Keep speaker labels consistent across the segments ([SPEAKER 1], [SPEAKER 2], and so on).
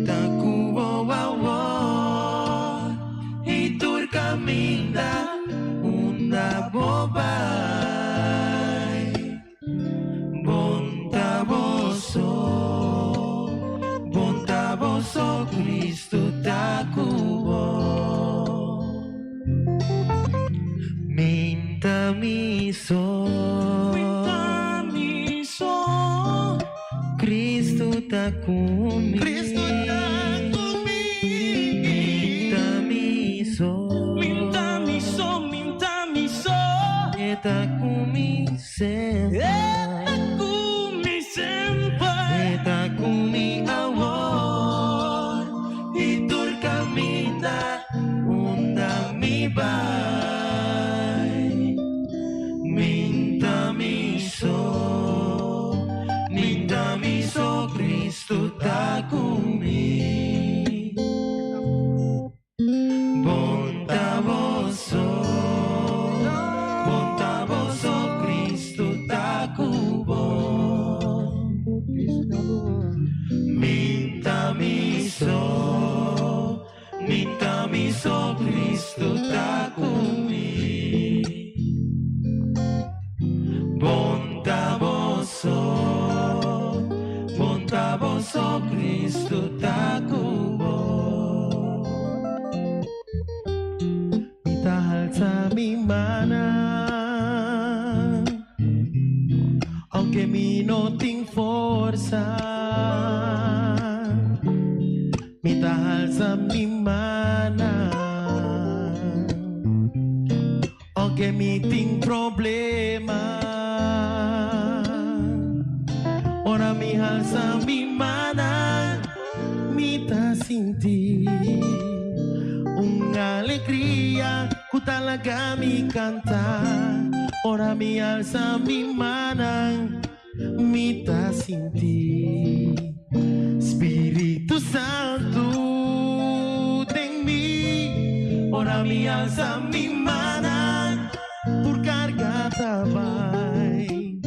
[SPEAKER 1] Ta ku bo awor i tur kaminda unda bo bai. Bon ta boso, bon ta boso, Cristo ta ku bo. Min ta mi so.
[SPEAKER 2] Min ta mi so.
[SPEAKER 1] Cristo ta ku mi.
[SPEAKER 2] Cristo ta ku mi.
[SPEAKER 1] Min ta mi so.
[SPEAKER 2] Min ta mi so, min ta mi so.
[SPEAKER 1] E ta ku mi semper.
[SPEAKER 2] E ta ku mi semper.
[SPEAKER 1] E ta ku mi awor i tur kaminda unda mi bai. Min ta mi so, min ta mi so, Cristo ta ku mi. Bon ta boso, bon ta boso, Cristo ta ku bo. Min ta mi so, min ta mi so, Cristo ta ku mi. Bon ta boso, bon ta boso, Cristo ta ku bo. Mi ta halsa mi mannan, aunke mi no tin forsa. Mi ta halsa mi mannan, aunke mi tin problema. Ora mi halsa mi mannan, mi ta sinti un alegria ku ta laga mi kanta. Ora mi halsa mi mannan, Mi ta sinti Spiritu Santu den mi Ora mi alsa mi mannan Tur karga ta bai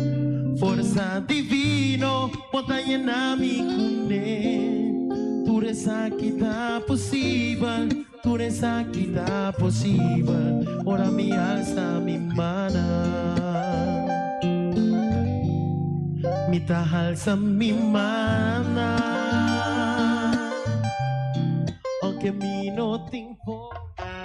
[SPEAKER 1] Forsa divino bo ta yena mi kuné Tur esaki ta posibel Tur esaki ta posibel ora mi alsa mi mannan. Mi ta halsa mi mannan, aunke mi no tin for.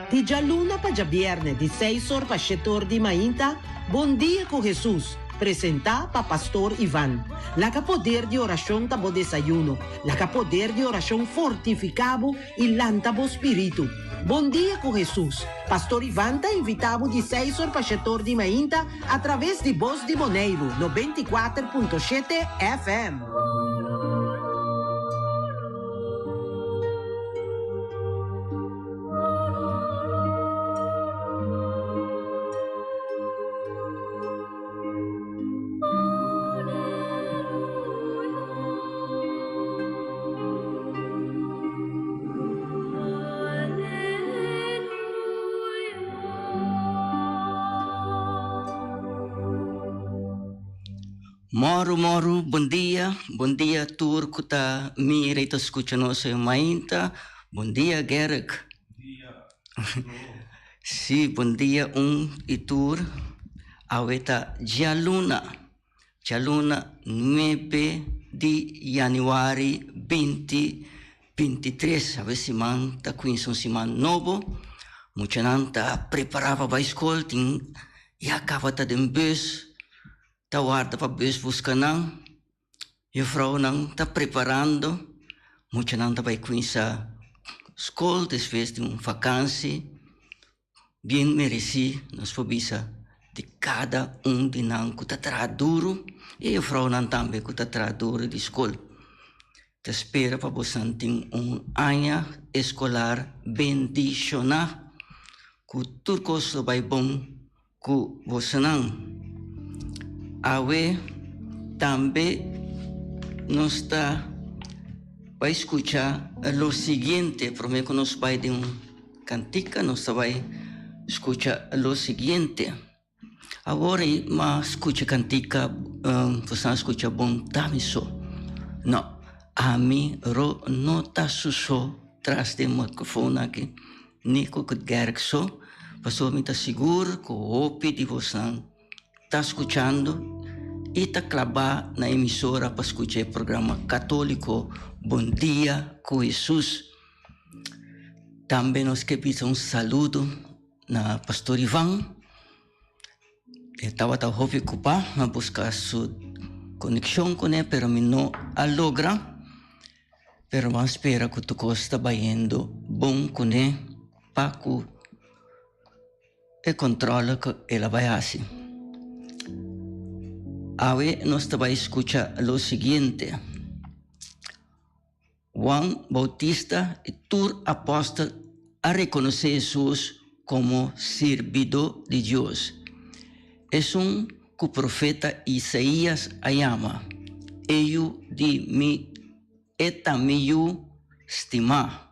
[SPEAKER 3] Di djaluna pa djabierne di seis or pa shete or di mainta, Bon Dia ku Hesus, presentá pa Pastor Ivan. Laga poder di orashon ta bo desayuno. Laga poder di orashon fortifiká bo i lanta bo spiritu. Bon dia ku Hesus! Pastor Ivan ta invitá bo di seis or pa shetor di mainta a traves di Bos di Boneiru 94.7 FM.
[SPEAKER 4] Mòru mòru bon dia, bon dia tur ku ta mira i ta skucha nos e mainta, bon dia Gerrit. Sí, bon dia un i tur, awe ta djaluna. Djaluna nuebe di januari binti 23, awe siman ta kuminsa un siman nobo. Muchanan ta prepará pa bai skol, tin ya kaba ta den bus, ta warda pa bus buska nan. Jufrounan ta preparando, muchanan ta bai kuminsa skol despues di un fakansi. Bien meresí nos por bisa di kada un di nan ku ta traha duru i e vrounan tambe ku ta traha duru di skol. Ta spera pa bosan tin un aña eskolar bendishoná ku tur kos lo bai bon ku bosonan. Awe tambe nos ta bai skucha lo siguiente promé ku nos bai den un kantika nos ta bai skucha lo siguiente. Awor ei m'a skucha kantika boso a skucha bon ta mi so. No. Ami ro no ta su so tras di e microfoon aki, ni ku Gerk so, pasobra mi ta sigur ku hopi di bosnan ta skuchando i ta klabá na emisora pa skucha e programa katóliko Bon Dia ku Hesus. Tambe nos ke bisa un saludo na Pastor Ivan. E tabata hopi okupá a buska su konekshon kuné pero mi no a logra. Pero mi a spera ku tur kos ta bayendo bon kuné pa ku e kontrole ku el a bai hasi. Awe nos ta bai skucha lo siguiente. Juan Bautista i tur apòstel a rekonosé Hesus komo sirbidó di Dios, esun ku profeta Isaías a yama, E yu di mi, e ta mi yu stimá.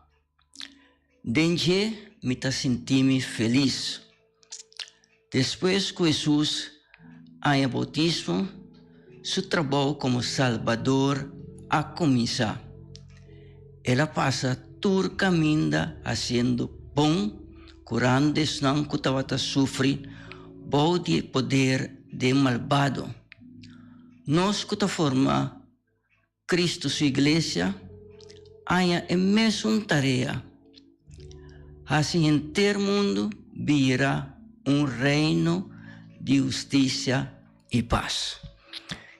[SPEAKER 4] Den dje mi ta sinti mi felis. Despues ku Hesus haña boutismo, su trabou komo Salbador a kuminsá. El a pasa tur kaminda hasiendo bon, kurando esnan ku tabata sufri bou di e poder di e malbado. Nos ku ta forma Cristo su Iglesia haña e mesun tarea, hasi henter mundu bira un reino di hustisia i pas.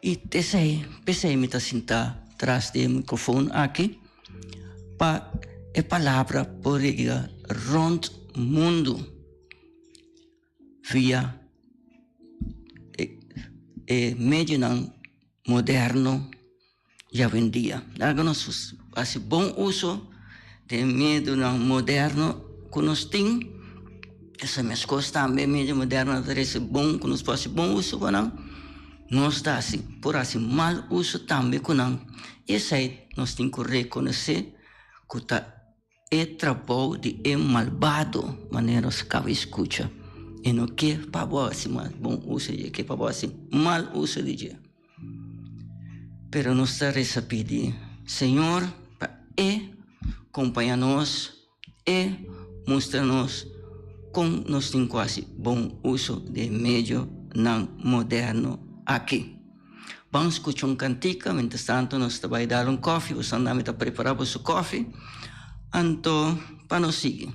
[SPEAKER 4] I t'esei, p'esei mi ta sintá tras di e microfoon aki, pa e palabra por yega rònt mundu via e medionan moderno djawendia. Laga nos hasi bon uso di e medionan moderno ku nos tin. Esa meskos tambe e medio moderno ta trese bon ku nos por hasi bon uso ku nan. Nos ta hasi por hasi mal uso tambe ku nan. Esei nos tin ku rekonosé ku ta E trabou di e malbado, manera nos kaba di skucha, e no ke pa bo hasi mas bon uso di dje, e ke pa bo hasi mal uso di dje. Pero nos ta resa pidi Señor pa E kompaña nos, E mustra nos kon nos tin ku hasi bon uso di e medionan moderno aki. Ban skucha un kantika, mientras tanto nos ta bai dal un kòfi, boso anda mi ta prepará boso kòfi, anto pa nos sigui.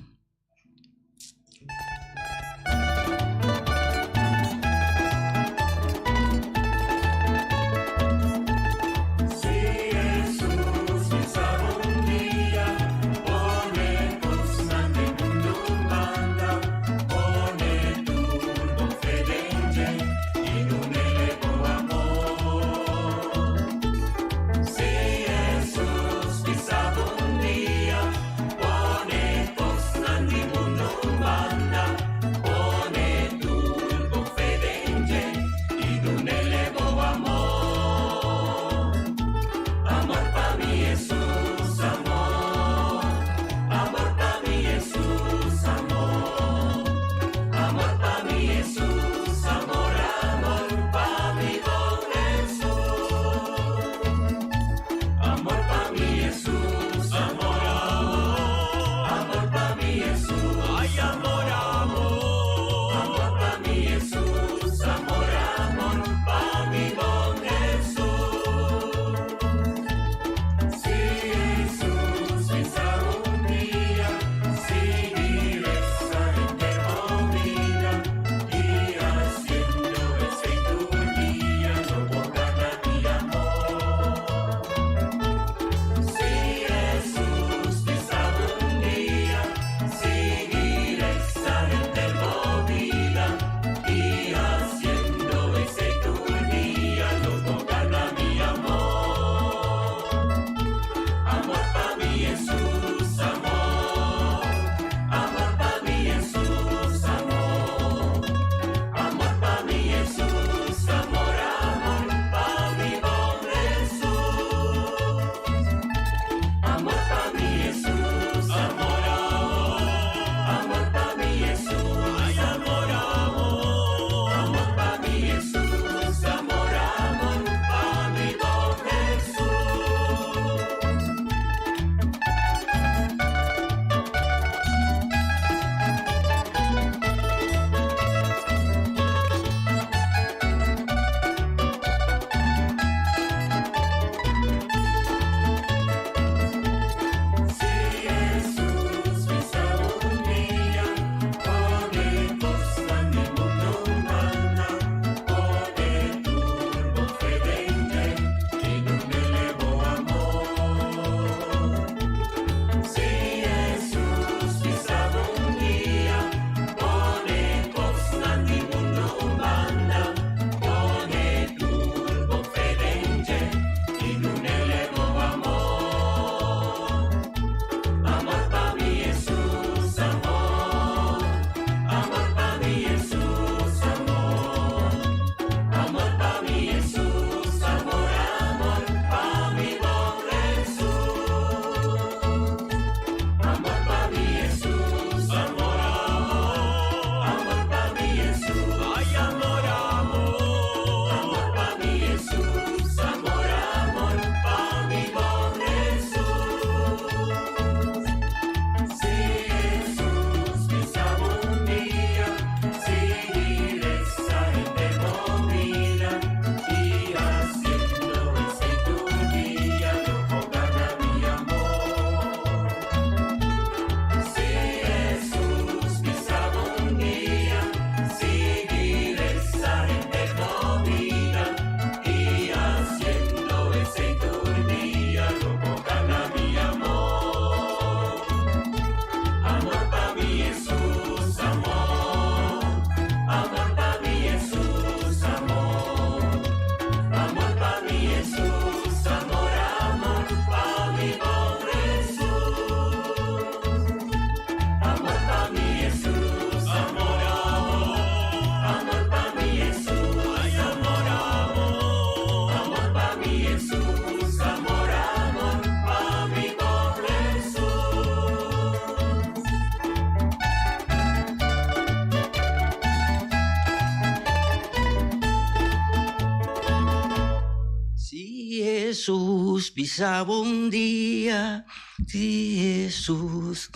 [SPEAKER 4] Jesus bisa bon dia, si Jesus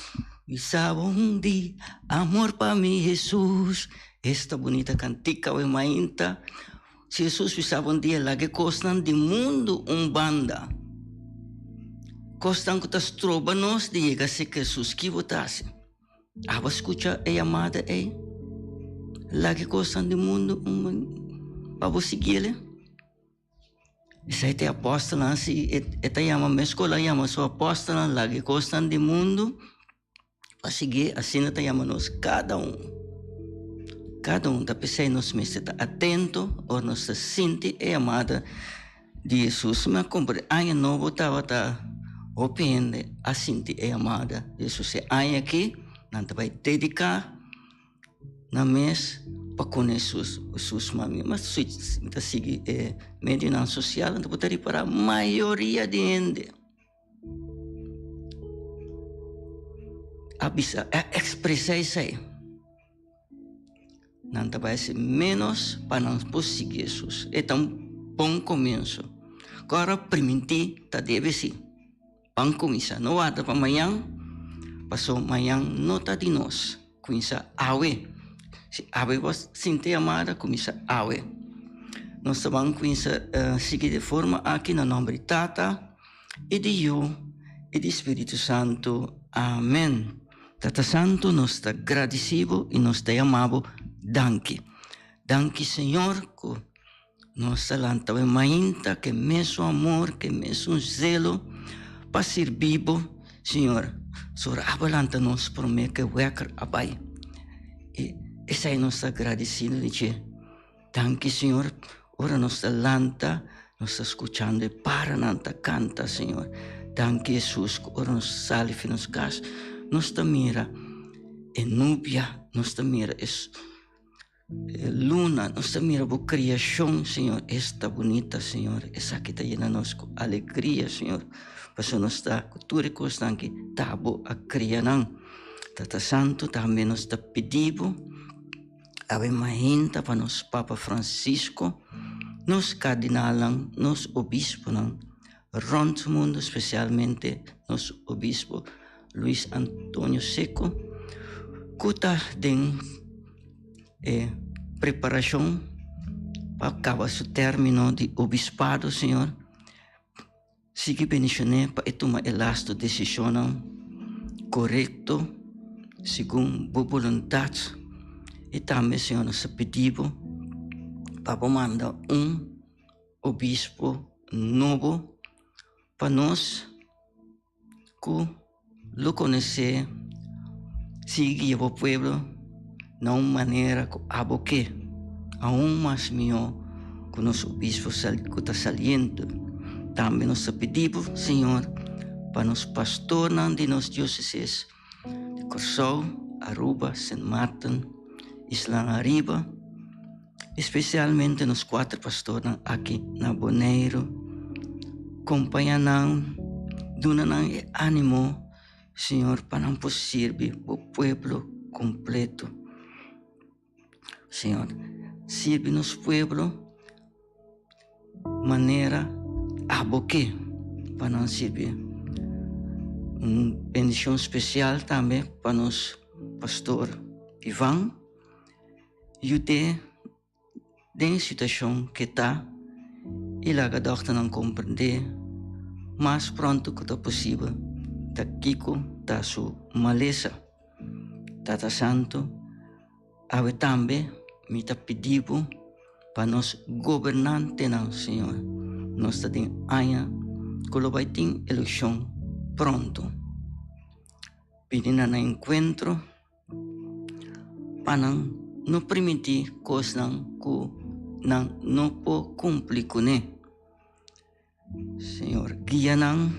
[SPEAKER 4] bisa bon dia, amor pa mi Jesus. Esta bunita kantika we mainta. Si Jesus bisa bon dia, laga e kosnan di mundu un banda. Kosnan ku ta stroba nos di yega serka Jesus, ki bo ta hasi? Abo skucha e yamada ei? Laga e kosnan di mundu un pa bo siguiel. Esei ta e apòstelnan si e ta yama meskos el a yama su apòstelnan laga e kosnan di mundu pa siguié asina ta yama nos kada un. Kada un ta p'esei nos mester ta atento ora nos ta sinti e yamada di Hesus. Mi a komprende aña nobo tabata hopi hende a sinti e yamada di Hesus. E aña aki nan ta bai dediká nan mes pa kone Hesus. Hesus mami mi ta sigui e medionan sosial anto bo ta ripará mayoria di hende a bisa a ekspresá esei. Nan ta bai hasi ménos pa nan por sigui Hesus. E ta un bon komienso. Kòrda primintí ta debe si. Ban kuminsá. No warda pa mañan, pasobra mañan no ta di nos. Kuminsá awe. Si awe bo sinti yamada, kuminsá awe. Nos ta ban kuminsá sigui di forma aki na nòmber di Tata i di Yu i di Spiritu Santu. Amen. Tata Santu nos ta gradisi bo i nos ta yama bo danki. Danki Señor ku nos ta lanta bo mainta ku e mesun amor, ku e mesun zelo pa sirbi bo Señor. Sora abo lanta nos prome ku e wèker a bai. I esei nos ta gradisido di dje. Danki Señor ora nos ta lanta nos ta skuchando e paranan ta kanta Señor. Danki Hesus ku ora nos sali fi nos kas nos ta mira e nubia, nos ta mira e luna, nos ta mira bo kriashon Señor. Esta bunita Señor, esaki ta yena nos ku alegria Señor, pasobra nos ta ku tur e kosnan ki ta bo a kria nan. Tata Santu tambe nos ta pidi bo. Awe mainta pa nos Papa Francisco, nos kardinalnan, nos obisponan rònt mundu, spesialmente nos obispo Luis Antonio Secco, ku ta den e preparashon pa kaba su término di obispado, Señor. Sigui bendishoné pa e tuma e lastu desishonnan korekto segun bo boluntat. I tambe, Señor, nos ta pidi bo pa bo manda un obispo nobo pa nos ku lo konosé sigui guia bo pueblo na un manera ku abo ke, aun mas mihó ku nos obispo ku ta saliendo. Tambe nos ta pidi bo, Señor, pa nos pastornan di nos diosesis di Kòrsou, Aruba, Sint Maarten, Islanan Ariba, espesialmente nos kuater pastornan aki na Boneiru, kompañá nan, duna nan e ánimo, Señor, pa nan por sirbi bo pueblo kompleto. Señor, sirbi nos pueblo manera abo ke pa nan sirbi. Un bendishon spesial tambe pa nos pastor Ivan. Yud'é den e situashon ke ta i laga dòkternan komprendé mas pronto ku ta posibel ta kiko ta su malesa. Tata Santu, awe tambe mi ta pidi bo pa nos gobernantenan, Señor. Nos ta den aña ku lo bai tin elekshon pronto. Bini na nan enkuentro. Pa nan no primintí kosnan ku nan no por kumpli kuné. Señor, guia nan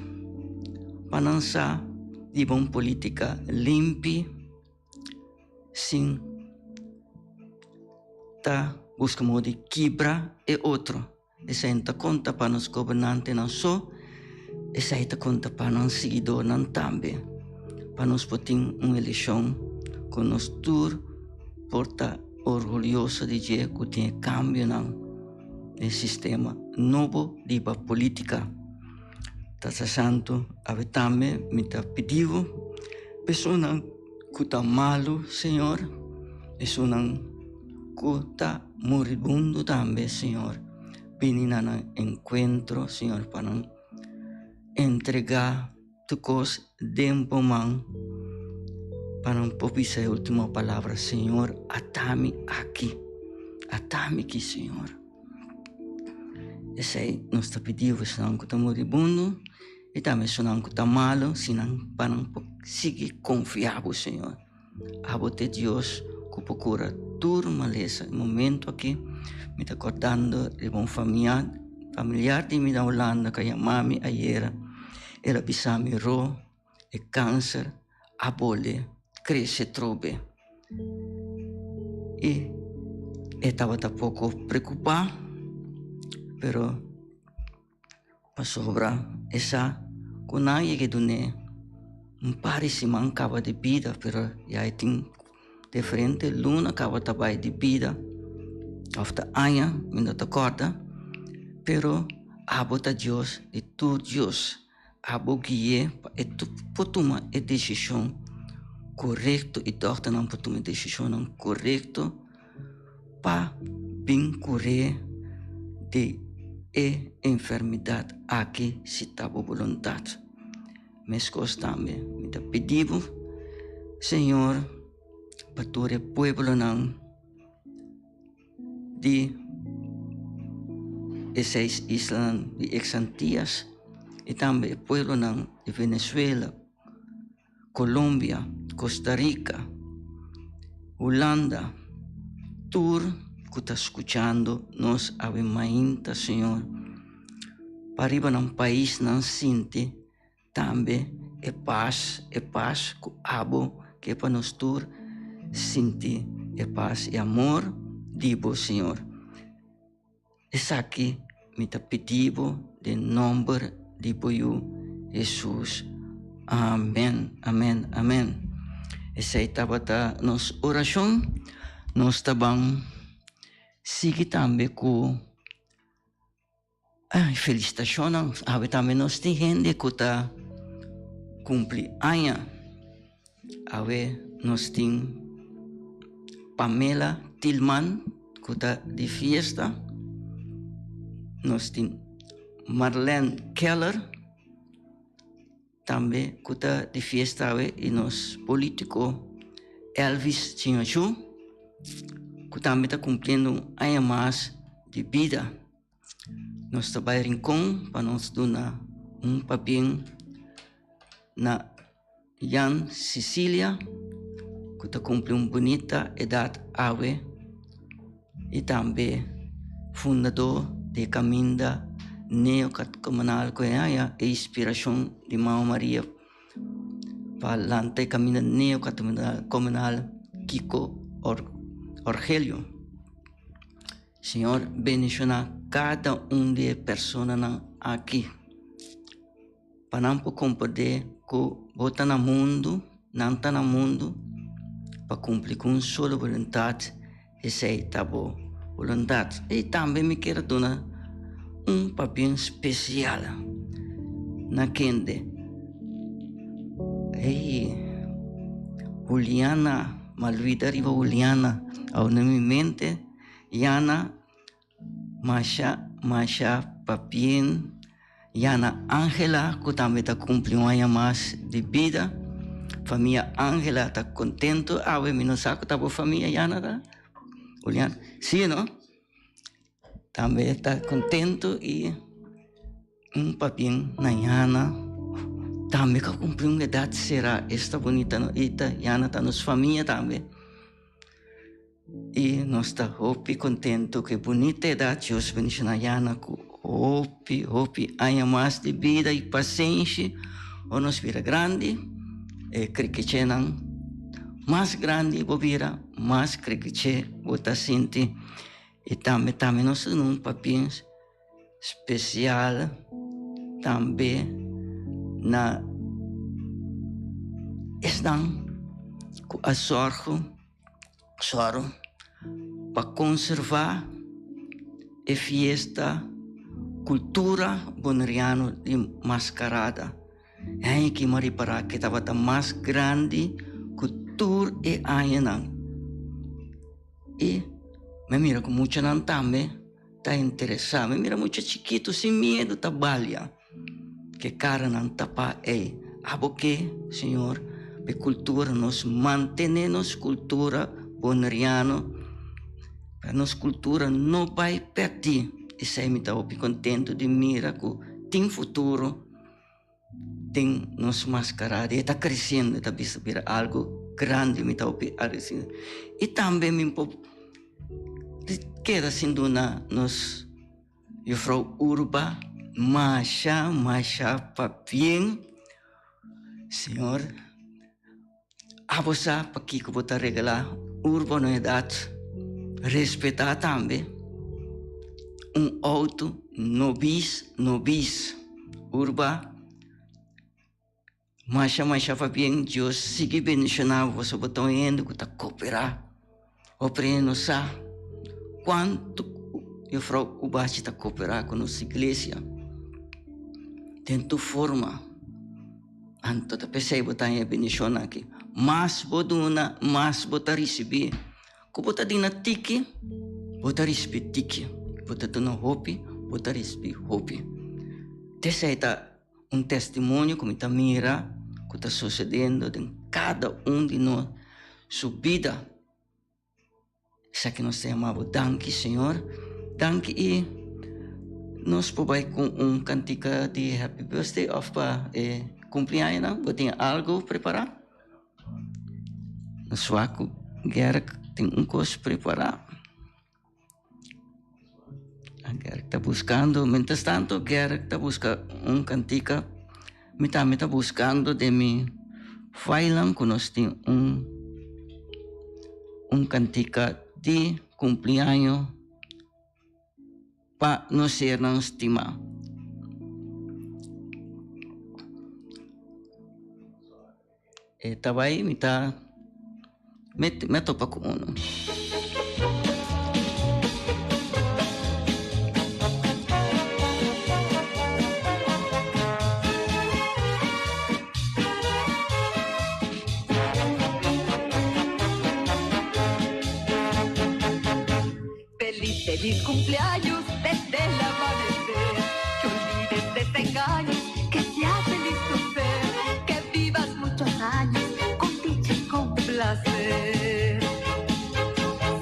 [SPEAKER 4] pa nan sa di bon polítika limpi sin ta buska modo di kibra e otro. Esei no ta konta pa nos gobernantenan so, esei ta konta pa nan siguidornan tambe. Pa nos por tin un elekshon ku nos tur por ta orgulyoso di dje ku tin e kambionan den sistema nobo riba politika. Tata Santu, awe tambe mi ta pidi bo pa esunnan ku ta malu, Señor, esunnan ku ta moribundo tambe, Señor, bini na nan enkuentro, Señor, pa nan entregá tur kos den bo man, pa nan por bisa e último palabra, Señor, ata mi aki, ata mi aki, Señor. Esei nos ta pidi esnan ku ta moribundo i tambe esnan ku ta malu, si nan pa nan por sigui konfia bo, Señor. Abo ta e Dios ku por kura tur malesa. E momento aki mi ta kordando riba un famia, familiar di mi na Hulanda ku a yama mi ayera. El a bisa mi, Ro, e kanser a bolbe krese trobe. I e tabata poko preokupá, pero pasobra e sa ku nan yega dun'é un par di siman kaba di bida, pero ya e tin diferente luna kaba ta bai di bida òf ta aña, mi no ta kòrda, pero abo ta Dios di tur Dios. Abo gui'é pa e por tuma e desishon korekto i dòkternan por tuma e desishonnan korekto pa bin kur'é di e enfermedat aki si ta bo boluntat. Meskos tambe mi ta pidi bo, Señor, pa tur e pueblonan. Di e seis islanan di ex Antillas i tambe e pueblonan di Venezuela, Colombia, Costa Rica, Hulanda, tur ku ta skuchando nos awe mainta, Señor, pa riba nan paisnan sinti Tambe e pas, e pas ku abo ke pa nos tur sinti e pas i amor di bo, Señor. Esaki mi ta pidi bo den nomber di bo Yu Hesus. Amen, amen, amen. Esei tabata nos orashon. Nos ta ban sigui tambe ku. Ay, felicitacionnan. Awe tambe nos tin hende cu ta cumpli aña. Awe nos tin Pamela Tilman cu ta di fiesta. Nos tin Marlene Keller tambe cu ta di fiesta awe y nos politico Elvis Chingachu cu tambe ta cumpliendo un aña mas di bida. Nos ta bai Rincon pa nos duna un pabien na Jan Cecilia ku ta kumpli un bunita edat awe i tambe fundadó di e kaminda neokatekomunal ku e haña e inspirashon di Mama Maria pa lanta e kaminda neokatekomunal Kiko Orgelio. Señor bendiciona cada un di e personanan aki pa nan por comprende cu bo ta na mundo, nan ta na mundo pa cumpli cu un solo voluntad, esey ta bo voluntad. Y tambe mi kier duna un papia special na kende, hey, Juliana, Malwida riba Juliana, awo na mi mente. Yana masha masha pabien Yana Angela ku tambe ta kumpli un aña mas di bida. Famia Angela ta kontentu awe mi no sa ku ta bo famia Yana ta Juliana si no tambe ta kontentu i un pabien na Yana tambe ku a kumpli un edat sera esta bunita no i ta Yana ta nos famia tambe. I nos ta hopi kontentu ku e bunita edat Dios bendishona Yana ku hopi hopi aña mas di bida i pasenshi ora nos bira grandi e krikechenan mas grandi bo bira mas krikeche bo ta sinti i tambe tambe nos ta duna un papia spesial tambe na esnan ku a sòrgu. Sòru pa konservá e fiesta. kultura boneriano di maskarada. E aña aki mi a ripará ku e tabata mas grandi ku tur e añanan. I mi a mira ku muchanan tambe ta interesá. Mi a mira mucha chikitu sin miedu ta balia. Ke karanan tapá ei. Abo ke, Señor, pa e kultura nos mantené nos kultura boneriano, pa nos kultura no bai pèrdí. Esei mi ta hopi kontentu di mira ku tin futuro den nos maskarada. E ta kresiendo, e ta bisa bira algu grandi, mi ta hopi agradesido. I tambe mi por keda sin duna nos. Juffrouw Urba, Masha, masha pabien. Señor, abo sa pakiko bo ta regalá Urba no edat respetá tambe un outo nobis nobis. Urba, Masha masha pabien Dios sigui bendiciona bo pasobra bo ta un hende cu ta coopera. Hopi hende no sa cuanto juffrouw Ubachi ta coopera cu nos iglesia den tur forma. Anto ta pesey bo ta haña e bendicion aki. Mas bo duna, mas bo ta ricibi. Ku bo ta dina tiki, bo ta ricibi tiki. Bo ta duna hopi, bo ta ricibi hopi. Tesey ta. Un testimonio ku mi ta mira ku ta sosediendo den kada un di nos su bida. Esaki nos ta yama bo danki, Señor. Danki i nos por bai ku un kantika di happy birthday òf pa e kumpliañonan. Bo tin algu prepará? Nos wak ku Gerrit tin un kos prepará. Gerrit ta buscando, mientras tanto Gerrit ta busca un cantica, mi tambe ta buscando den mi filenan cu nos tin un un cantica di cumpleaños pa nos sernan stima. E ta bai mi ta mi a topa ku unu.
[SPEAKER 5] Feliz, feliz cumpleaños desde el amanecer Que olvides desengaños, que sea feliz tu ser Que vivas muchos años con dicha y con placer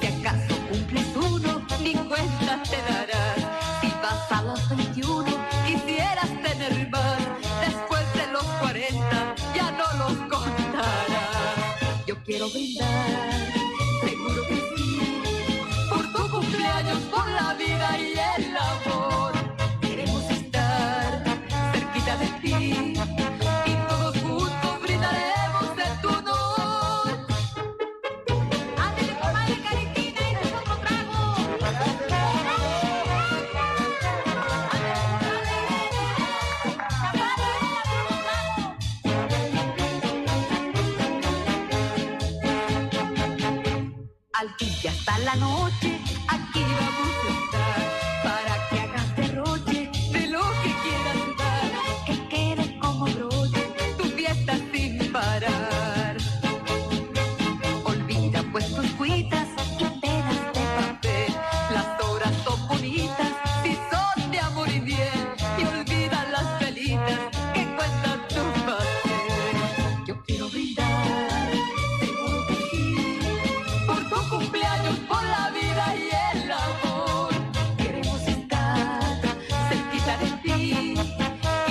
[SPEAKER 5] Si acaso cumples uno, ni cuenta te darás Si vas a los 21, quisieras tener más Después de los 40, ya no los contarás Yo quiero brindar, seguro que sí Por tu cumpleaños, por la vida y el amor Queremos estar cerquita de ti Y todos juntos brindaremos en tu honor
[SPEAKER 6] ¡Ándale, comadre Caritina! ¡Este es otro trago!
[SPEAKER 5] Al fin ya hasta la noche, aquí vamos a estar para que hagas derroche de lo que quieras dar, que quede como broche tu fiesta sin parar. Olvida pues tus cuitas y penas de papel, las horas son bonitas si son de amor y miel, y olvida las velitas que cuentan tu pastel. Yo quiero brindar, seguro que sí, por tu cumpleaños, por la vida y el amor. Queremos estar cerquita de ti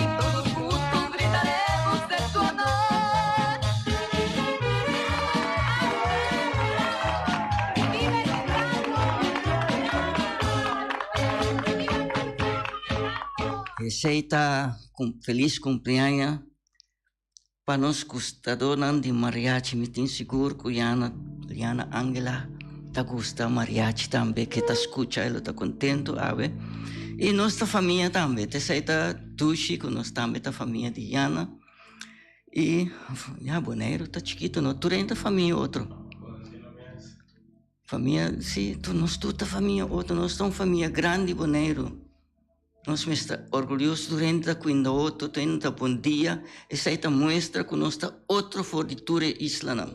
[SPEAKER 5] y todos juntos brindaremos en tu honor.
[SPEAKER 4] Esey ta feliz cumpleaños Pa nos gustadónan di mariachi mi tin sigur ku Yana, Liana Angela ta gusta mariachi tambe, ke ta skucha e lo ta kontentu awe. I nos ta famia tambe, t'esei ta dushi ku nos tambe ta famia di Yana. I ya Boneiru ta chikitu no, tur hende ta famia otro. Famia, si, nos tur ta famia otro, nos ta un famia grandi Boneiru. Nos mester orgulyoso tur hende ta kuinda otro, tur hende ta bon dia. Esei ta muestra ku nos ta otro for di tur e islanan.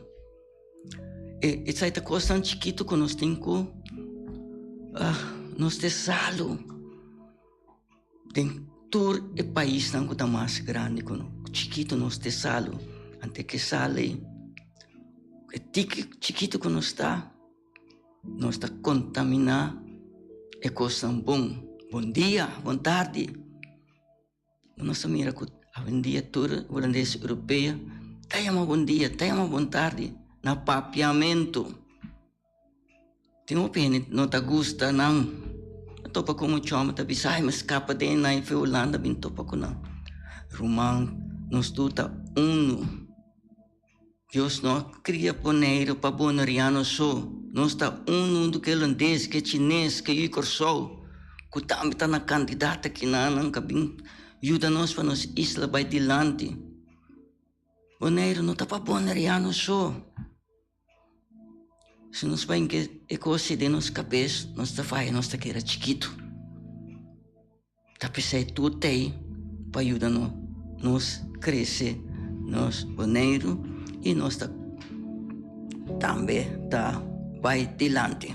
[SPEAKER 4] E esei ta kosnan chikitu ku nos tin ku nos ta e salu den tur e paisnan ku ta mas grandi ku nos. Chikitu nos ta e salu. Ante ke sal ei, e tiki chikitu ku nos ta. Nos ta kontaminá e kosnan bon. Bon dia, bon tardi. Nos ta mira ku awendia tur hulandes europeo ta yama bon dia, ta yama bon tardi na papiamentu. Tin hopi hende no ta gusta nan. A topa ku un chòmber ta bisa, ai mi skapa den nan i fui Hulanda bin topa ku nan. Ruman, nos tur ta unu. Dios no a kria Boneiru pa boneriano so. Nos ta un huntu ku e holandes, ku e chines, ku e yu Kòrsou, ku tambe ta na kandidat aki nan, nan ka bin yuda nos pa nos isla bai dilanti. Boneiru no ta pa boneriano so. Si nos bai ke e kos ei den nos kabes, nos ta faya, nos ta keda chikitu. Ta p'esei tur t'ei pa yuda nos krese nos Boneiru i nos ta tambe ta bai dilanti.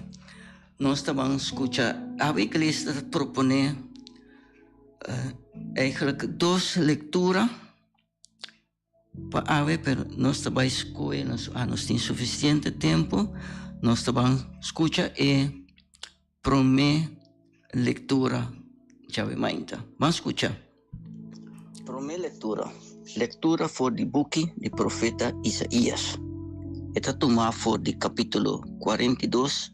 [SPEAKER 4] Nos ta ban skucha awe iglesia ta proponé eigenlijk dos lektura. Pa awe pero nos ta bai skohe nos a nos tin sufisiente tempu nos ta ban skucha e prome lektura djawe mainta. Ban skucha. Prome lektura, Lektura for di buki di profeta Isaías. E ta tuma for di kapítulo 42,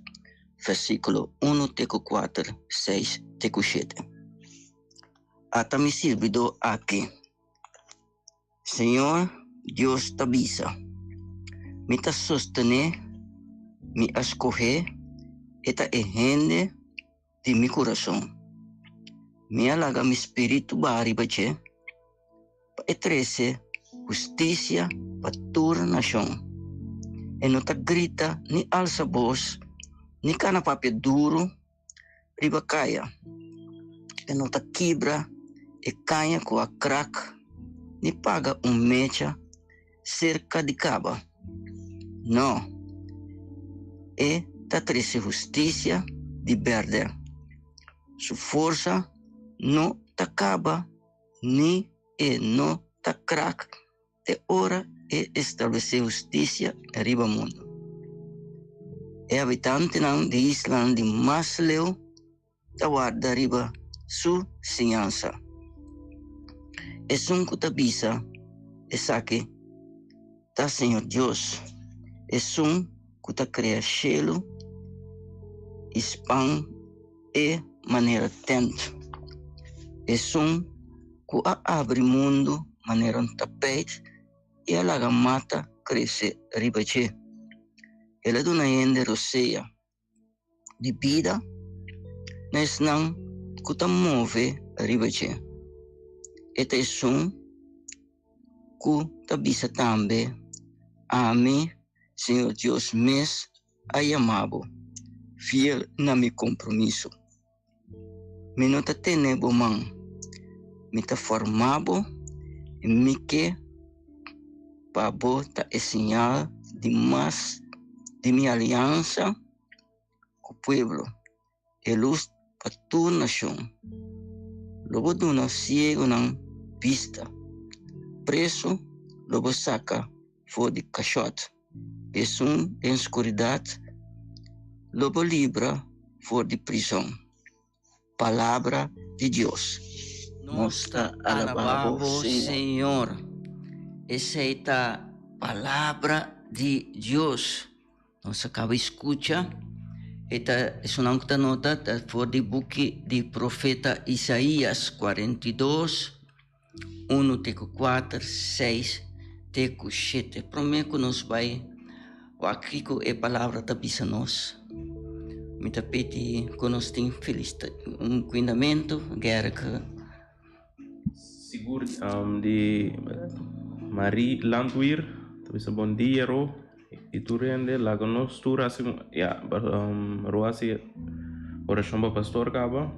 [SPEAKER 4] versíkulo unu te ku kuater, seis te ku shete. Ata mi sirbidó aki. Señor Dios ta bisa, Mi ta sostené, mi a skohé, e ta e hende di mi kurason. Mi a laga mi spiritu baha riba dje pa e trese hustisia pa tur nashon. E no ta grita ni alsa bos ni kana papia duru riba kaya. E no ta kibra e kaña ku a krak ni paga un mecha serka di kaba. No, e ta trese hustisia di bèrdè. Su forsa no ta kaba ni e no ta krak te ora e establesé hustisia riba mundu. E habitantenan di islanan di mas leu ta warda riba su siñansa. Esun ku ta bisa esaki ta Señor Dios, esun ku ta krea shelu i span e manera tent, esun ku a abri mundu manera un tapijt i a laga mata krese riba dje. El a duna hende rosea di bida na esnan ku ta move riba dje. E ta esun ku ta bisa tambe, Ami, Señor Dios mes, a yama bo, fiel na mi kompromiso. Mi no ta tene bo man, mi ta forma bo i mi ke pa bo ta e señal di mas di mi aliansa ku pueblo, e lus pa tur nashon. Lo bo duna siegunan bista, preso lo bo saka for di kashòt. Esun den skuridat lo bo libra for di prison. Palabra di Dios. Nos ta alabá bo, Señor. Esei ta Palabra di Dios. Nos a kaba skucha. E ta esunnan ku ta nota ta for di buki di profeta Isaías 42. Unu te ku kuater, seis te ku shete. Promé ku nos bai wak kiko e palabra ta bisa nos, mi ta pidi ku nos tin un kuindamentu, Gerke.
[SPEAKER 7] Sigur di Marie Landweer ta bisa bon dia Ro i tur hende laga nos tur hasi ya Ro hasi orashon pa pastor kaba.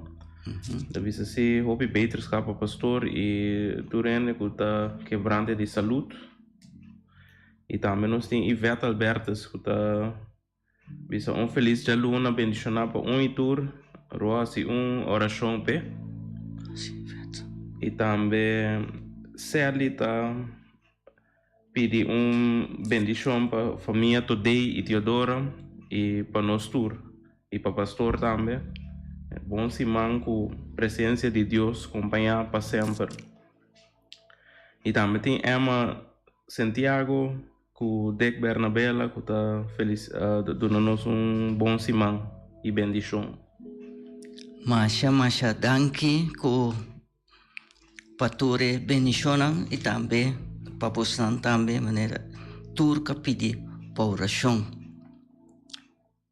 [SPEAKER 7] Ta bisa si hopi beterschap pa pastor y tur hende cu ta kebrante di salud. Y tambe nos tin Yvette Albertus cu ta bisa un feliz djaluna bendiciona pa un y tur. Ro haci un oracion p'e. Y tambe Serly ta pidi un bendicion pa famia Todey y Teodora y pa nos tur y pa pastor tambe. Bon siman cu presencia di Dios compaña pa semper. Y tambe tin Emma Santiago cu Dick Bernabela cu ta feliz duna nos un bon siman y bendicion.
[SPEAKER 4] Masha masha danki cu pa tur e bendishonnan i tambe pa bosnan tambe manera tur ka pidi pa orashon.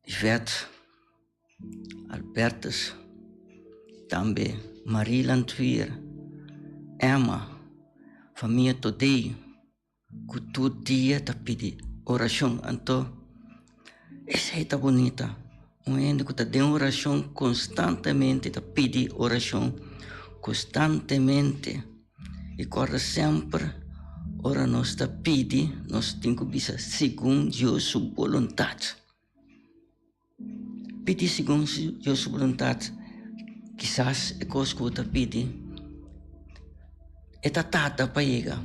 [SPEAKER 4] Yvette Albertus, tambe Marie Landweer, Emma, famia Todey. Ku tur dia ta pidi orashon. Anto esei ta bunita. Un hende ku ta den orashon konstantemente ta pidi orashon konstantemente. I kòrda semper ora nos ta pidi nos tin ku bisa segun Dios su boluntat. Pidi segun Dios su boluntat. Kisas e kos ku bo ta pidi e ta tarda pa yega,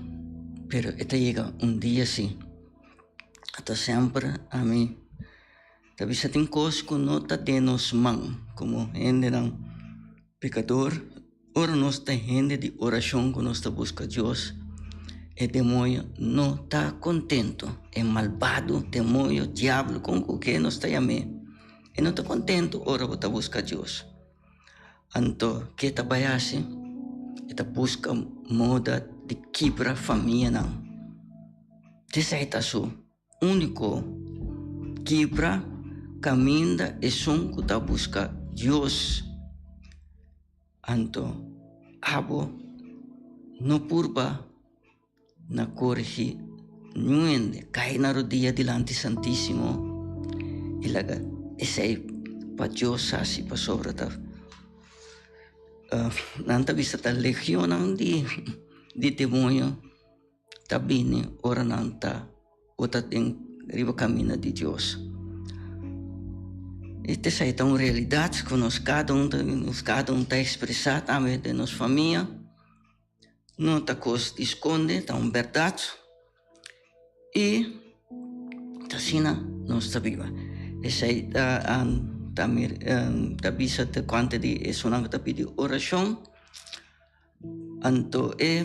[SPEAKER 4] pero e ta yega un dia si. Ata semper ami ta bisa tin kos ku no ta den nos man komo hendenan pekador. Ora nos ta hende di orashon ku nos ta buska Dios, e demoño no ta kontentu. E malbado, demoño, diablo, kon ku ke nos ta yam'é, e no ta kontentu ora bo ta buska Dios. Anto, ke ta bai hasi? E ta buska moda di kibra famianan. Esei ta su Úniko kibra kaminda esun ku ta buska Dios. Anto abo no purba na korigi niun hende. Kai na rodia dilanti Santísimo i laga esei pa Dios hasi pasobra ta nan ta bisa ta legionnan di demoño. Ta bini ora nan ta o ta den riba kaminda di Dios. I esei ta un realidat ku nos kada un ta nos kada un ta ekspresá tambe den nos famia. No ta kos di skonde, ta un bèrdat. I ta asina nos ta biba. Esei ta ta ta bisa tokante di esunnan ku ta pidi orashon. Anto e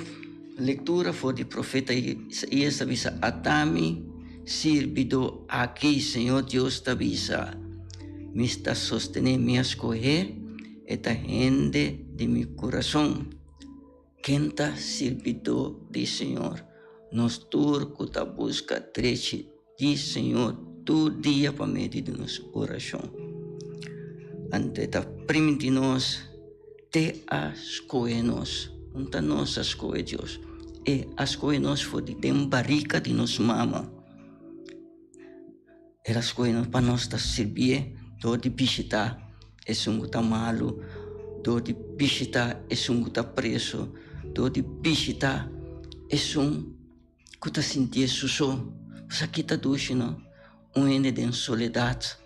[SPEAKER 4] lectura for di profeta Isaías ta bisa, Atami sirbidó aki, Señor Dios ta bisa, Mi sta sostené, mi a scohé, e ta hende di mi curason. Ken ta sirbidó di Señor? Nos tur cu ta busca drechi di Señor tur dia pa medio di nos oracion. Anto e ta primintí nos. Te a skohe nos. Un ta nos a skohe Dios. E a skohe nos for di den barika di nos mama. El a skohe nos pa nos ta sirbié dor di bishitá esun ku ta malu, dor di bishitá esun ku ta preso, dor di bishitá esun ku ta sintié su so. Esaki ta dushi no? Un hende den soledat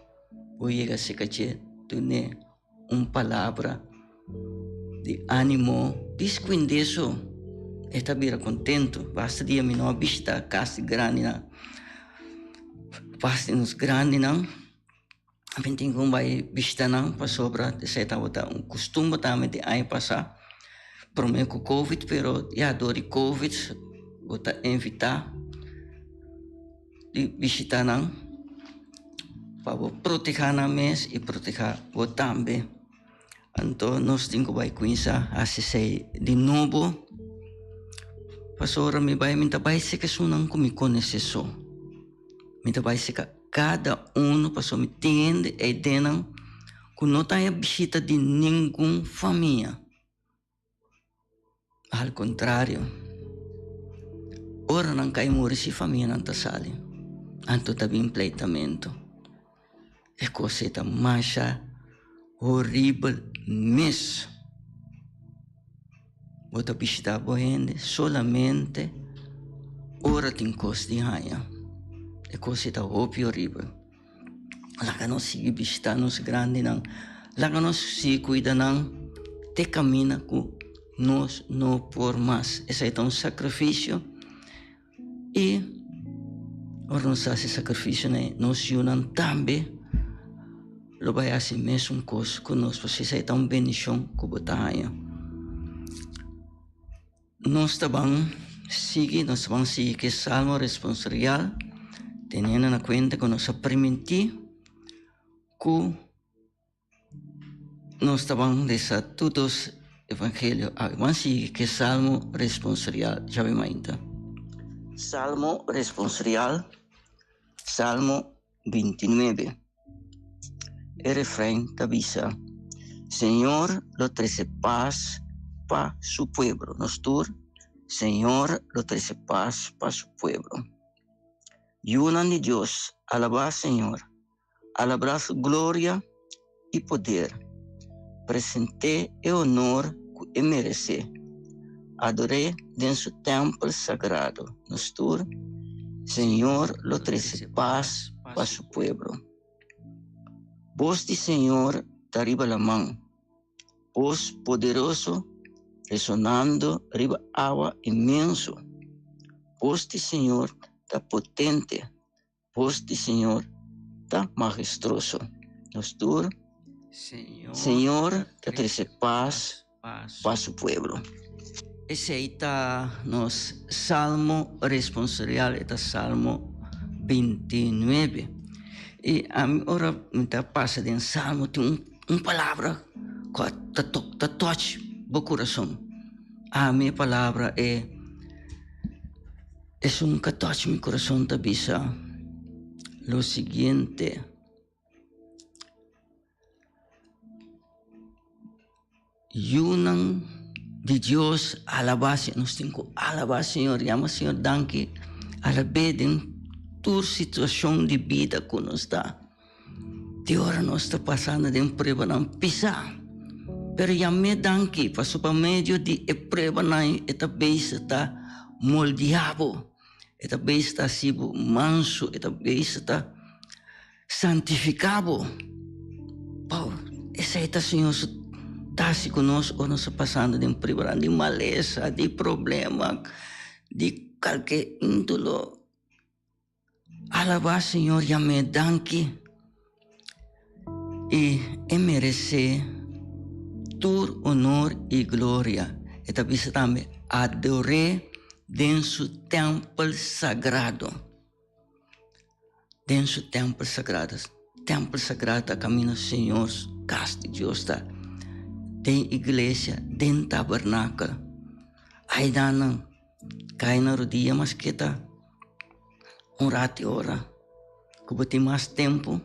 [SPEAKER 4] por yega serka dje dun'é Un palabra di animo discuindeso e ta bira contento. Basta dia mi no a bishita cas di grandinan. Basta di nos grandinan mi tin cu bay bishita nan pasobra esey tabata un costumber tambe di aña pasa prome cu covid pero ya door di covid bo ta invita. Di bishita nan pa bo proteha nan mes i proteha bo tambe. Anto nos tin ku bai kuminsá hasi esei di nobo. Pasobra mi bai mi ta bai seka esunnan ku mi konosé so. Mi ta bai seka kada uno pasobra mi tin hende ei den nan ku no ta haña bishita di ningun famia. Al kontrario, ora nan kai muri si famianan ta sali, anto ta bin pleitamentu. E kos ei ta masha horibel mes. Bo ta bishitá bo hende solamente ora tin kos di haña. E kos ei ta hopi horibel. Laga nos sigui bishitá nos grandinan. Laga nos sigui kuida nan te kaminda ku nos no por mas. Esei ta un sakrifisio i ora nos hasi sakrifisio nos yunan tambe lo bai hasi mesun kos ku nos pasobra esei ta un bendishon ku bo ta haña. Nos ta ban sigui, nos ta ban sigui ku e Salmo responsorial, teniendo na kuenta ku nos a primintí ku nos ta ban lesa tur dos Evangelio awe. Ban sigui ku e Salmo responsorial djawe mainta. Salmo responsorial, Salmo 29. E refrein ta bisa, Señor lo trese pas pa su pueblo. Nos tur, Señor lo trese pas pa su pueblo. Yunan di Dios, alabá Señor. Alabá su gloria i poder. Present'é e honor ku e meresé. Ador'é den su tèmpel sagrado. Nos tur, Señor lo trese pas pa su pueblo. Bos di Señor ta riba laman, bos poderoso resonando riba awa inmenso. Bos di Señor ta potente, Bos di Señor ta majestroso. Nos tur, Señor ta trece paz pa su pueblo. Esey ta nos salmo responsorial, e ta Salmo 29. Y ami ora mi ta pasa den salmo tin un un palabra cu ta ta touch bo curason. Ami e palabra e. Esun ka touch mi corazon ta bisa lo siguiente. Yunan di Dios alaba Señor. Nos tin ku alaba Señor, yama Señor danki alab'é den tur situacion di bida ku nos ta. Di ora nos ta pasando den pruebanan pisá, pero yam'é danki pasobra pa medio di e pruebanan e ta bezig ta moldeá bo, e ta bezig ta hasi bo mansu, e ta bezig ta santifiká bo. Pau, esei ta Señor su ta hasi ku nos ora nos ta pasando den pruebanan di malesa, di problema, di kalke índolo. Alabá Señor yam'é danki i e meresé tur honor i gloria. E ta bisa tambe ador'é den su tèmpel sagrado. Den su tèmpel sagrado. Tèmpel sagrado ta kaminda Señor, kas di Dios ta. Den iglesia, den tabernakel. Aidanan. Kai na rodia mas ke ta un rati ora ku bo tin mas tempu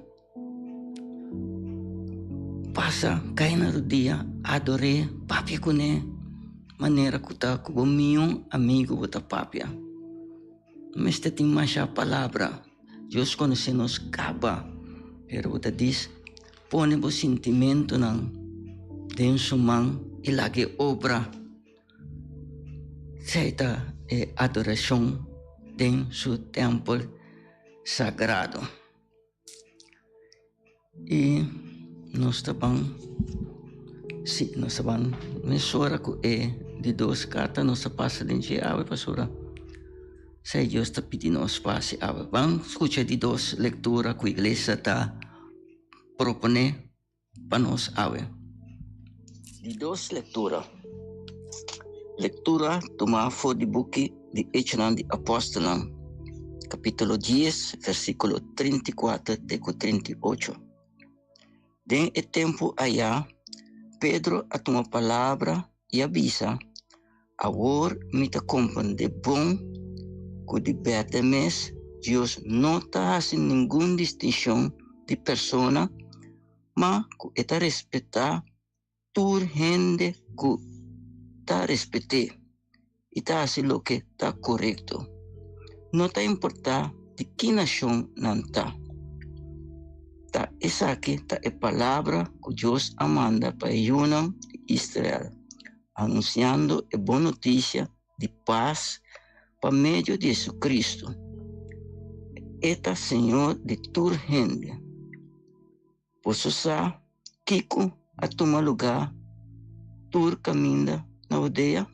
[SPEAKER 4] pasa kai na rodia ador'é papia kuné manera ku ta ku bo mion amigu bo ta papia mester tin masha palabra Dios konosé nos kaba pero bo ta dis pone bo sintimentunan den su man i lag'é obra. Esei ta e adorashon den su tèmpel sagrado. I nos ta ban, sí, nos ta ban mesora ku e di dos karta nos ta pasa den dje awe pasobra esei Dios ta pidi nos pa hasi awe. Ban skucha di dos lektura ku iglesia ta proponé. pa nos awe. Di dos lektura. Lektura tumá for di buki di Echonan di Apòstelnan, kapítulo dies, versíkulo 34 te ku 38. Den e tempu ayá, Pedro a tuma palabra i a bisa, Awor mi ta komprendé bon ku di bèrdè mes Dios no ta hasi ningun distinshon di persona, ma ku e ta respetá tur hende ku ta respet'é i ta hasi loke ta korekto, no ta importá di ki nashon nan ta. Ta esaki ta e palabra ku Dios a manda pa e yunan di Israel. Anunsiando e bon notisia di pas pa medio di Jesucristo. E ta Señor di tur hende. Boso sa kiko a tuma lugá tur kaminda na Hudea,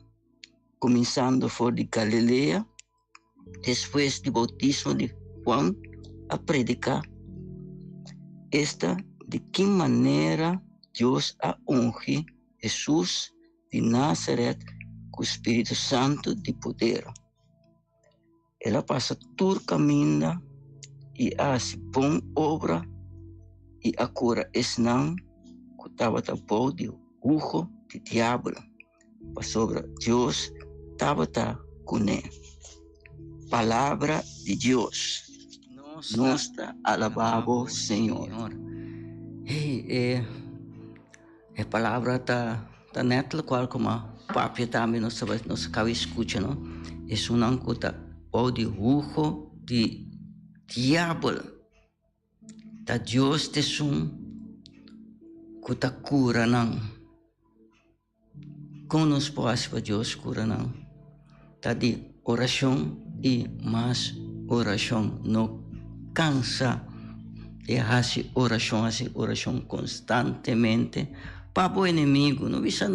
[SPEAKER 4] kuminsando for di Galilea, despues di boutismo di Juan a prediká, esta di ki manera Dios a ungi Hesus di Nazaret ku spiritu santu di poder. El a pasa tur kaminda i a hasi bon obra i a kura esnan ku tabata bou di hugo di diabel, pasobra Dios tabata kuné. Palabra di Dios. Nos ta alabá bo, Señor.
[SPEAKER 8] Hey, e, e palabra ta, ta net locual como papia tambe nos ta nos acaba escucha, no? Esunnan cu ta bou di hugo di diabel. Ta Dios t'esun cu ta cura nan. Kon nos por hasi pa Dios kura nan? Ta di orashon i mas orashon. No kansa di hasi orashon, hasi orashon konstantemente pa bo enemigu. No bisa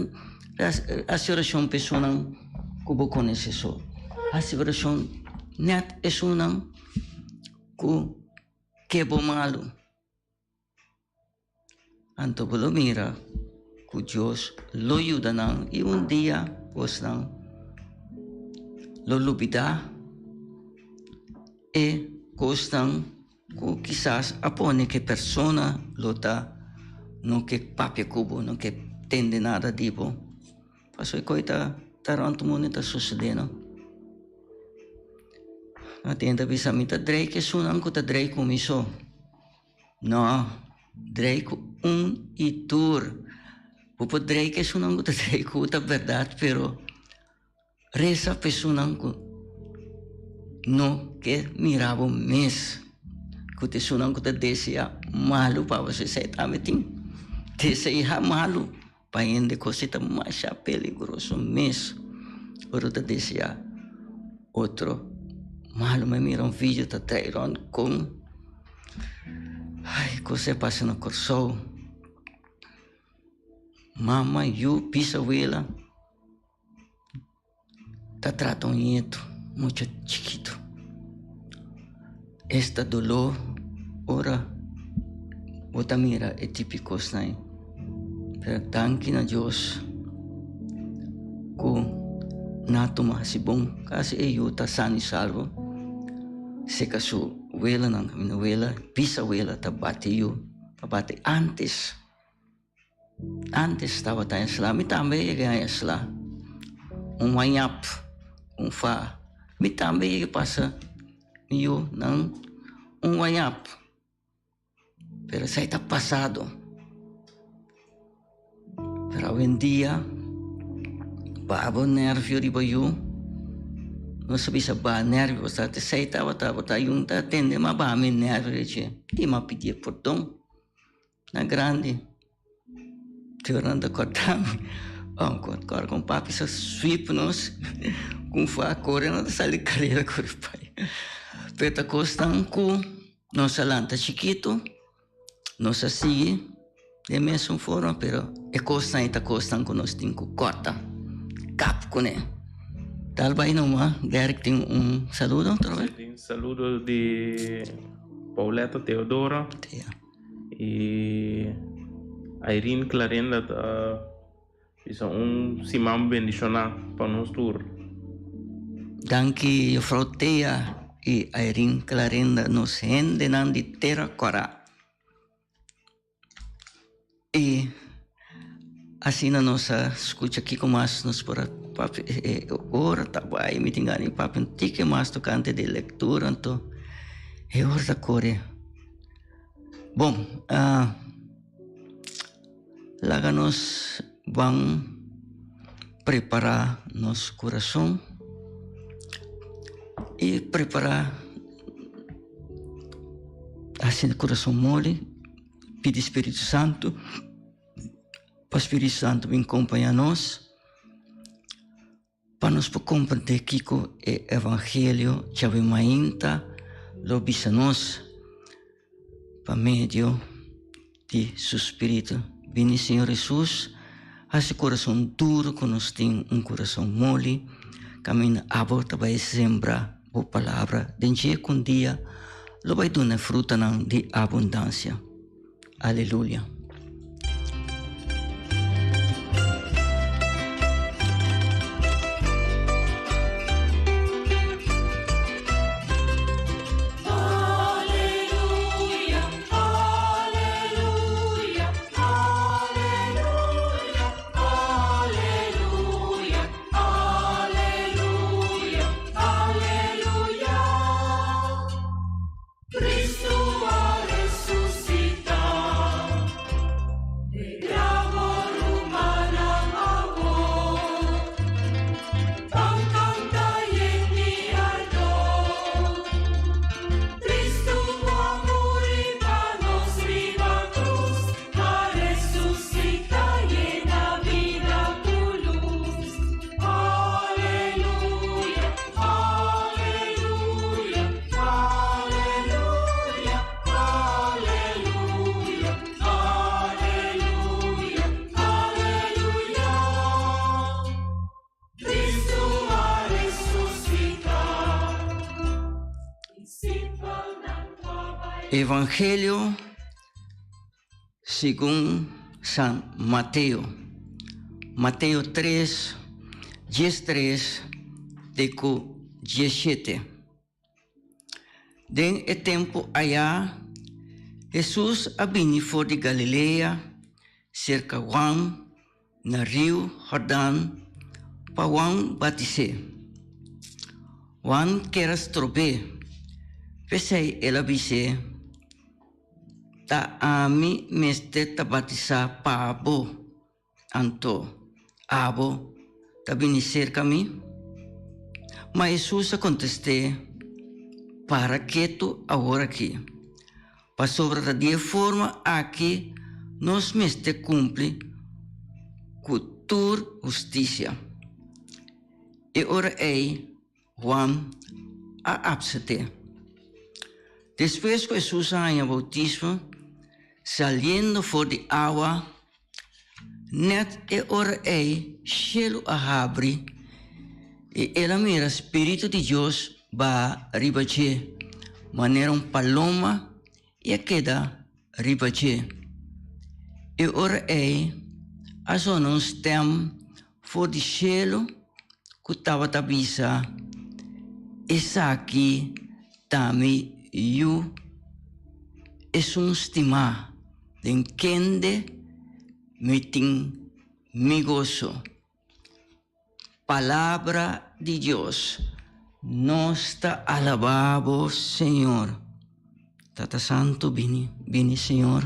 [SPEAKER 8] hasi orashon pa esunnan ku bo konosé so. Hasi orashon nèt esunnan ku ke bo malu. Anto bo lo mira ku Dios lo yuda nan i un dia bosnan lo lubidá e kosnan ku kisas a pone ku e persona lo ta no ke papia ku bo, no ke tende nada di bo. Pasobra e kos ta rònt mundu ta sosodé no. A tende ta bisa mi ta drei ku esunnan ku ta drei ku mi so. No, drei ku un i tur. Bo por drei ku esunnan ku ta drei ku bo, ta bèrdat, pero resa pa esunnan ku no ke mira bo mes, ku ta esunnan ku ta deseá malu pa bo. Esei tambe tin deseá malu pa hende, kos ei ta masha peligroso mes. Ora bo ta deseá otro malu. Mi a mira un video ta trae rond kon ai kos a pasa na Kòrsou. Mama, yu, bisawela ta trata un nieto mucha chikitu. Esta doló ora bo ta mira e tipi kosnan ei. Pero danki na Dios ku nan a tuma hasi bon. Kasi e yu ta sano i salvo. Seka su welanan, mi wela, bisawela ta bati yu, ta bati antes. Antes tabata esla, mi tambe yega a esla. Un wayap, un fa. Mi tambe yega pasa mi yu nan un wayap. Pero esei ta pasado. Pero awendia baha bo nervio riba yu. Nos a bisa baha nervio pasobra esei tabata bo ta yunta atende ma baha mi nervio dje. I mi a pidie pordon. Na grandi Jordan ta kòrta mi oh kòrda kon papi sa sweep nos ku fa kore no ta sali karera kore bai pero ta kosnan ku nos a lanta chikitu nos a sigui den mesun forma pero e kosnan ei ta kosnan ku nos tin ku kòrta kap kuné tal bai numa Derrick tin un saludo
[SPEAKER 7] Saludo di Pauletta Teodora. Y Irene Clarenda ta bisa un siman bendiciona pa nos tur.
[SPEAKER 8] Danki juffrouw Thea y Irene Clarenda nos hendenan di Tera Cora. Y asina nos a scucha kico mas nos por a papia e ora ta bay mi tin gana di papia un tiki mas tocante di lectura anto e ora ta core. Bon, laga nos ban prepará nos kurason i prepará hasi nos kurason moli, pidi Spiritu Santu pa Spiritu Santu bin kompañá nos.
[SPEAKER 4] Pa nos por comprende kico e evangelio djawe mainta lo bisa nos pa medio di su spiritu. Bini Señor Jesus, haci corazon duro cu nos tin un corazon moli, caminda abo ta bay sembra bo palabra den dje cu un dia lo bay duna e frutanan di abundancia. Aleluya. Evangelio Segun San Mateo, Mateo tres, diestres te ku diesshete. Den e tempu ayá, Hesus a bini for di Galilea serka Juan na riu Hordan pa Juan batis'é. Juan ker a strob'é, p'esei el a bis'é, Ta ami mester ta batisá pa bo, anto abo ta bini serka mi? Ma Hesus a kontest'é, Para ketu aworakí, pasobra ta di e forma aki nos mester kumpli ku tur hustisia. E ora ei Juan a apsete. Despues ku Hesus a haña boutismo, saliendo for di awa, nèt e ora ei shelu a habri i el a mira spiritu di Dios baha riba dje manera un paloma i a keda riba dje. E ora ei a sona un stèm for di shelu ku tabata bisa, Esaki ta mi Yu, esun stimá, den kende mi tin mi goso. Palabra di Dios. Nos ta alabá bo, Señor. Tata Santu, bini, bini, Señor.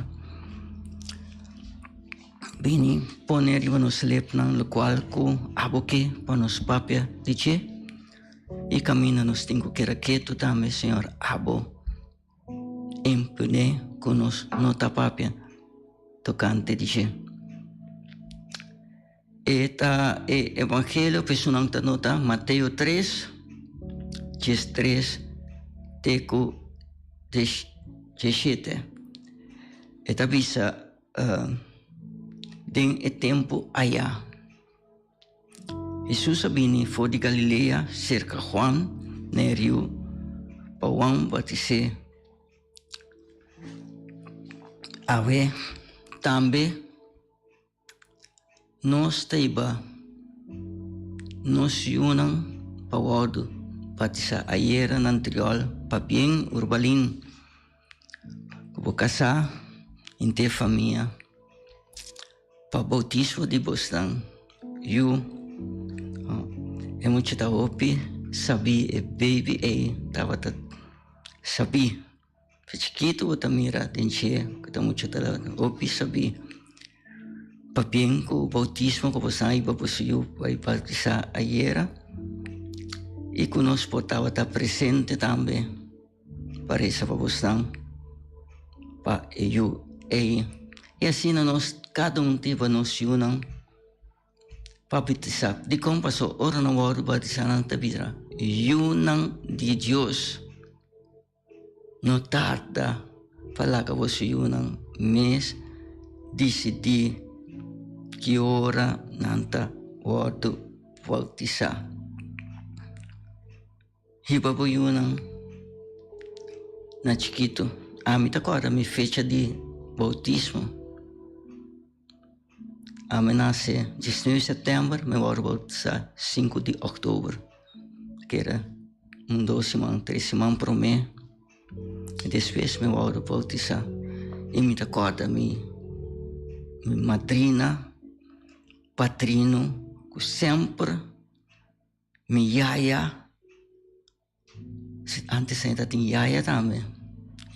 [SPEAKER 4] Bini pone riba nos lepnan lokual ku abo ke pa nos papia di dje. I kaminda nos tin ku keda ketu tambe, Señor, abo impone ku nos no ta papia tokante di dje. E ta e evangelio pa esunnan ta nota Mateo tres, diestres te ku diesshete. E ta bisa den e tempu aya Hesus a bini for di Galilea serka Juan na e riu pa Juan batis'é. Awe tambe. Nos ta hiba nos yunan pa wòrdu batisá ayera na Antriol pabien Urbalin ku bo kasá henter famia pa boutismo di bosnan yu. E mucha ta hopi sabí e baby ei tabata sabí. Fe chikitu bo ta mira den dje ku ta mucha ta hopi sabí. Pabien ku boutismo ku bo sa hiba boso yu bai batisá ayera i ku nos por tabata presente tambe pa resa pa bosnan pa e yu ei. I asina nos kada un ta hiba nos yunan. pa batisá. Dikon? Pasobra ora nan wòrdu batisá nan ta bira yunan di Dios. No tarda pa laga boso yunan mes disidí ki ora nan ta wòrdu bautisá. Hiba bo yunan na chikitu. Ami ta kòrda mi fecha di boutismo. Ami nase diesnuebe sèptèmber, mi wòrdu boutisá sinku di òktober. Keda un dos siman, tres siman promé. Despues mi wòrdu boutisá i mi ta kòrda mi madrina, padrino ku semper. Mi yaya, antes ainda tin yaya tambe,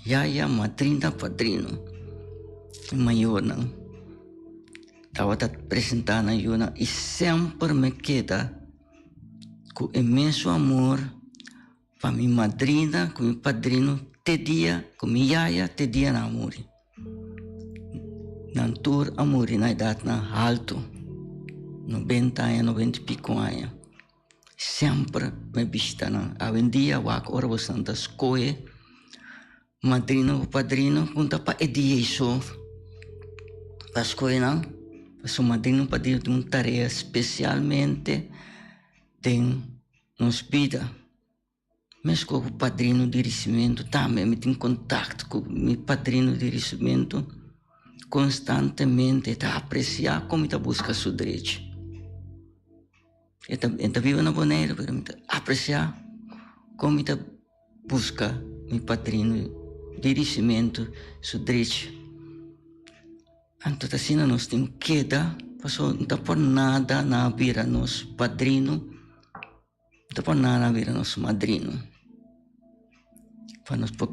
[SPEAKER 4] yaya, madrina, padrino, e mayornan tabata presenta nan yunan i semper mi keda ku e mesun amor pa mi madrina ku mi padrino te dia ku mi yaya te dia nan a muri. Nan tur a muri na edatnan haltu, nobenta aña, nobenta i piko aña. Semper mi bishita nan. Awendia wak ora boso ta skohe madrina ku padrino ku ta pa e dia ei so pa skohe nan. Pasobra madrina ku padrino tin un tarea spesialmente den nos bida. Meskos ku padrino di risimentu tambe mi tin kontakto ku mi padrino di risimentu konstantemente. E ta apresiá kon mi ta buska su drechi. E ta e ta biba na Boneiru pero mi ta apresiá kon mi ta buska mi padrino di risimentu su drechi. Anto ta asina nos tin keda pasobra no ta por nada nan a bira nos padrino. Ta por nada bira nos madrino. Pa nos por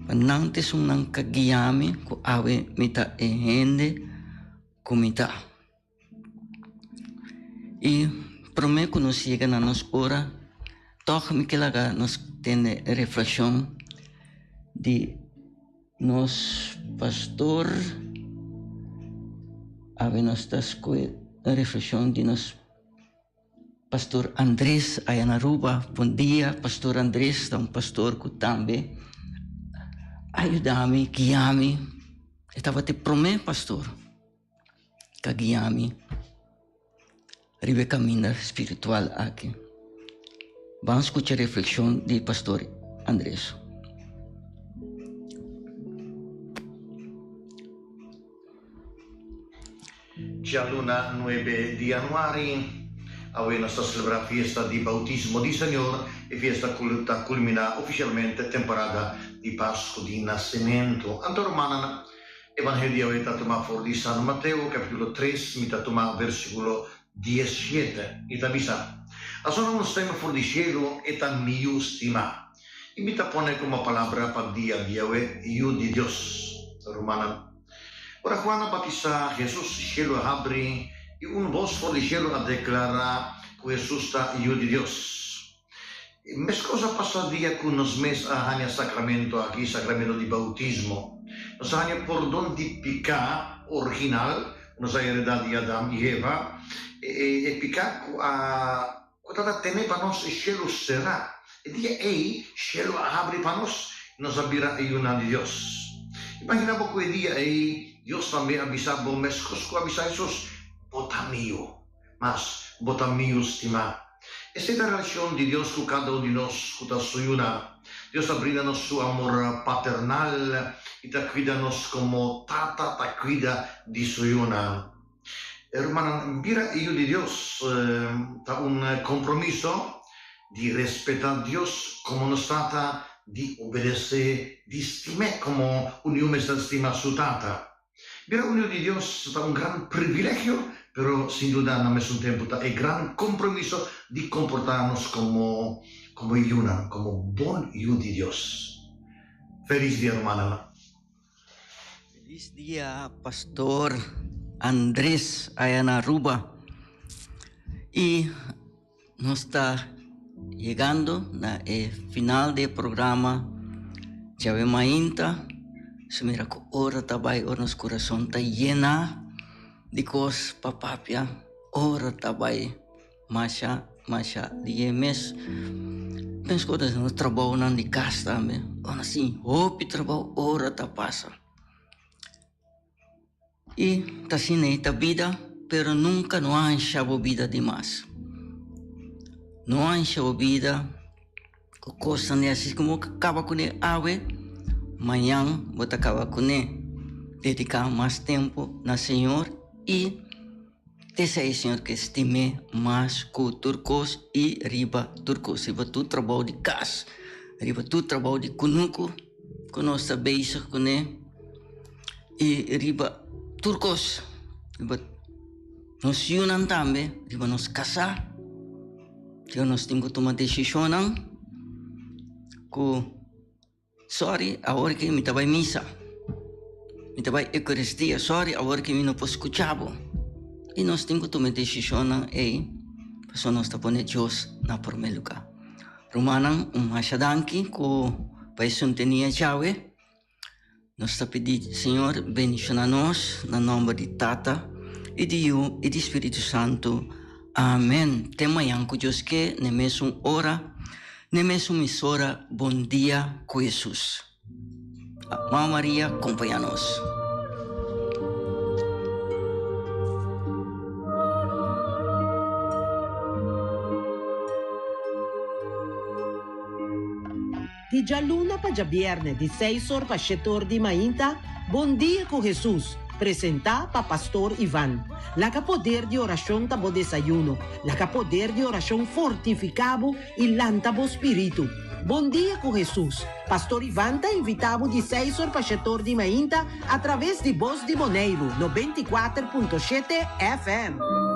[SPEAKER 4] pa nan ta esunnan ka guia mi ku awe mi ta e hende ku mi ta. I promé ku nos yega na nos ora tòg mi ke laga nos tene reflekshon di nos pastor. Awe nos ta skohe reflekshon di nos. Pastor Andres aya na Aruba. Bon dia Pastor Andres, ta un pastor ku tambe a yuda mi, guia mi. E tabata e prome pastor ku a guia mi riba e kaminda spiritual aki. Ban skucha reflekshon di Pastor Andres.
[SPEAKER 9] Djaluna nuebe di januari, awe nos ta selebrá fiesta di boutismo di Señor, e fiesta ku ta kulminá ofisialmente temporada di Pasku di Nasementu. Anto rumannan, Evangelio di awe ta tumá for di San Mateo, kapítulo tres, mi ta tumá versíkulo diesshete, i ta bisa, A sona un stem for di shelu, E ta mi Yu stimá. I mi ta pone komo palabra pa dia di awe, Yu di Dios. Rumannan. Ora Juan a batisá Hesus, shelu a habri i un bos for di shelu a deklará ku Hesus ta Yu di Dios. Meskos a pasa dia ku nos mes a haña sakramento aki, sakramento di boutismo. Nos a haña pordon di piká original ku nos a heredá di Adam i Eva, e piká ku a ku tabata tene pa nos e shelu será. E dia ei, shelu a habri pa nos i nos a bira e yunan di Dios. Imaginá bo ku e dia ei, Dios tambe a bisa bo meskos ku a bisa Hesus, Bo ta mi yu. Mas, bo ta mi yu stimá. Esei ta relashon di Dios ku kada un di nos ku ta su yunan. Dios ta brinda nos su amor paternal i ta kuida nos komo tata ta kuida di su yunan. Rumannan, bira e yu di Dios ta un kompromiso di respetá Dios komo nos Tata, di obedes'é, di stim'é komo un yu mester stima su tata. Bira un yu di Dios ta un gran privilegio, pero sin duda na mesun tempu ta e gran kompromiso di komportá nos komo komo yunan, komo bon yu di Dios. Felis dia, rumannan.
[SPEAKER 4] Feliz dia Pastor Andres aya na Aruba y nos ta yegando na e final di e programa Djawe Mainta. Nos mira cu ora ta bay ora nos curason ta yena di cos pa papia.
[SPEAKER 8] Ora ta bai masha masha lihe mes. Meskos ku nos trabounan di kas tambe. Ora sin hopi trabou ora ta pasa. I ta asina ei ta bida, pero nunka no ansha bo bida dimas. No ansha bo bida ku kosnan di asi komo bo kaba kuné awe, mañan bo ta kaba kuné. Dediká mas tempu na Señor i esei Señor ke stim'é mas ku tur kos i riba tur kos, riba tur trabou di kas, riba tur trabou di kunuku ku nos ta bezig kuné. I riba tur kos, riba nos yunan tambe, riba nos kasá, ku nos tin ku tuma desishonnan ku sòri awor ke mi ta bai misa, mi ta bai eukaristia, sòri awor ke mi no por skucha bo. I nos tin ku tuma e desishonnan ei pasobra nos ta pone Dios na promé lugá. Rumannan, un masha danki ku pa e sintonia djawe. Nos ta pidi Señor bendiciona nos na nomber di Tata y di Yu y di Spiritu Santo. Amen. Te mañan cu Dios ke n'e mesun ora, n'e mesun misora. Bon dia cu Jesus. Mama Maria compaña nos.
[SPEAKER 3] Di djaluna pa djabièrnè di seis or pa shete or di mainta, Bon Dia ku Hesus, presentá pa Pastor Ivan. Laga poder di orashon ta bo desayuno, laga poder di orashon fortifiká bo i lanta bo spiritu. Bon Dia ku Hesus, Pastor Ivan ta invitá bo di seis or pa shete or di mainta atraves di Bos di Boneiru, 94.7 FM.